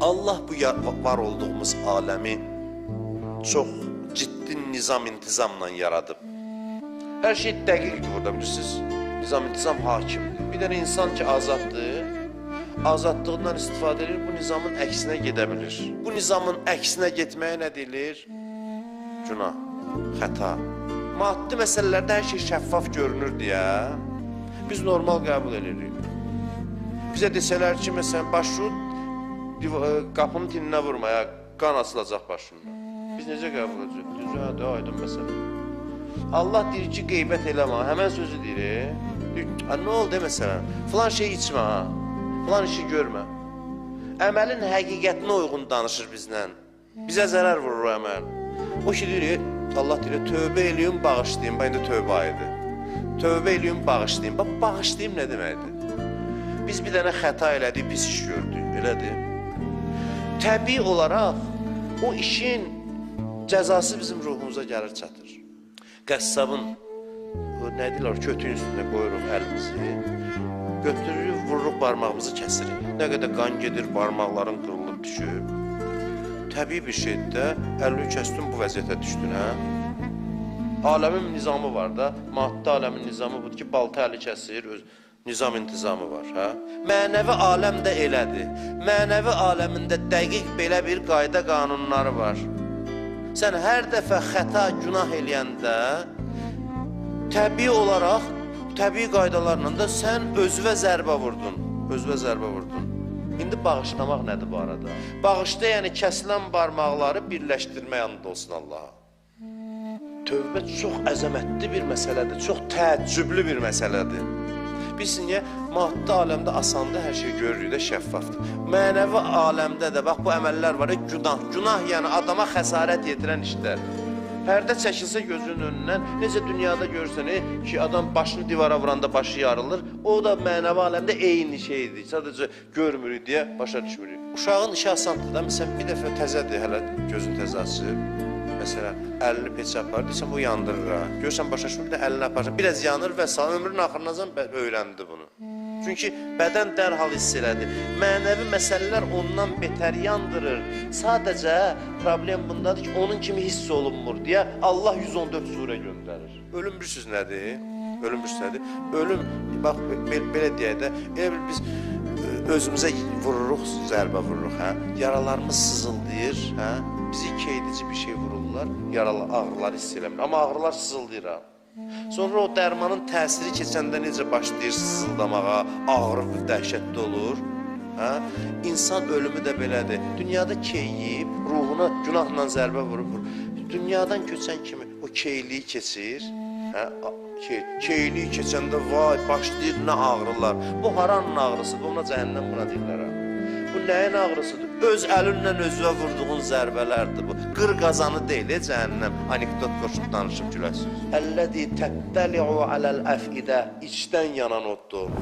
Allah bu var olduğumuz aləmi çox ciddi nizam intizamla yaradıb. Hər şey dəqiqdir burada, bilirsiniz. Nizam intizam hakimdir. Bir dənə insan ki azaddır, azadlığından istifadə edir, bu nizamın əksinə gedə bilir. Bu nizamın əksinə getməyə nə deyilir? Günah, xəta. Maddi məsələlərdə hər şey şəffaf görünür deyə biz normal qəbul edirik. Bizə desələr ki, məsələn, başını qapının tininə vurmaya, qan açılacaq başından. Biz necə qəbul edəcəyik? Düz, hə, də aydın məsələ. Allah deyir ki, qeybət eləmə, həmən sözü deyir. Deyir, nə oldu məsələn? Filan şey içmə, ha, filan işi görmə. Əməlin həqiqətinə uyğun danışır bizlə. Bizə zərər vurur o əməl. O ki deyir, Allah deyir, tövbə eləyim, bağışlayayım. Bax, indi tövbə ayıdır. Tövbə eləyim, bağışlayayım. Bax, bağışlayayım nə deməkdir? Biz bir dənə xəta elədik, pis iş gördük, elədir. Təbii olaraq o işin cəzası bizim ruhumuza gəlir, çatır. Qəssabın, o, nə deyirlər, kötüyün üstünə qoyuruq əlimizi, götürürük, vururuq, barmağımızı kəsirik. Nə qədər qan gedir, barmaqların qırılıb düşüb. Təbii bir şeydir də, əlini kəsdin, bu vəziyyətə düşdün, hə? Aləmin nizamı var da, maddi aləmin nizamı budur ki, balta əli kəsir, öz nizam intizamı var, hə? Mənəvi aləm də elədir. Mənəvi aləmində dəqiq belə bir qayda qanunları var. Sən hər dəfə xəta, günah eləyəndə təbii olaraq, təbii qaydalarla da sən özünə zərbə vurdun. Özünə zərbə vurdun. İndi bağışlamaq nədir bu arada? Bağışda, yəni kəsilən barmaqları birləşdirmək and olsun Allaha. Tövbə çox əzəmətli bir məsələdir, çox təəccüblü bir məsələdir. Bilirsin niyə? Maddi aləmdə asandır, hər şey görürük də, şəffafdır. Mənəvi aləmdə də bax bu əməllər var ya, günah. Günah yəni adama xəsarət yetirən işlər. Pərdə çəkilsə gözünün önündən, necə dünyada görürsən ki, adam başını divara vuranda başı yarılır, o da mənəvi aləmdə eyni şeydir. Sadəcə görmürük deyə başa düşmürük. Uşağın işi asandır da, məsələn, bir dəfə təzədir, hələ gözünü təzə açıb. Məsələn, əlini peçə apar, deyirsən, bu yandırır ha. Görürsən, başa düşmür, bir də əlini aparsan, biraz yanır və ömrünün axırınacan öyrəndi bunu. Çünki bədən dərhal hiss elədi. Mənəvi məsələlər ondan betər yandırır. Sadəcə problem bundadır ki, onun kimi hiss olunmur deyə Allah 114 surə göndərir. Ölüm bilirsiniz nədir? Ölüm bilirsiniz nədir? Ölüm, bax, belə deyək də, elə bil biz özümüzə vururuq, zərbə vururuq, hə? Yaralarımız sızıldayır, hə? Bizi keydici bir şey vururlar, yaralar, ağrılar hiss eləmir. Amma ağrılar sızıldayır, ha. Sonra o dərmanın təsiri keçəndə necə başlayır sızıldamağa, ağrı dəhşətli olur. Hə? İnsan ölümü də belədir. Dünyada keyiyib, ruhuna günahla zərbə vurub, vurur. Dünyadan köçən kimi o keyliyi keçir. Hə? Keyliyi keçəndə vay, başlayır nə ağrılar. Bu haranın ağrısıdır, ona cəhənnəm buna deyirlər. Ha? Bu nəyin ağrısıdır? Öz əlinlə özünə vurduğun zərbələrdir bu. Qır qazanı deyil, cəhənnəm. Anekdot qoşub danışıb güləsiniz. Əlləzi təttəli'u aləl əfidə, içdən yanan oddur.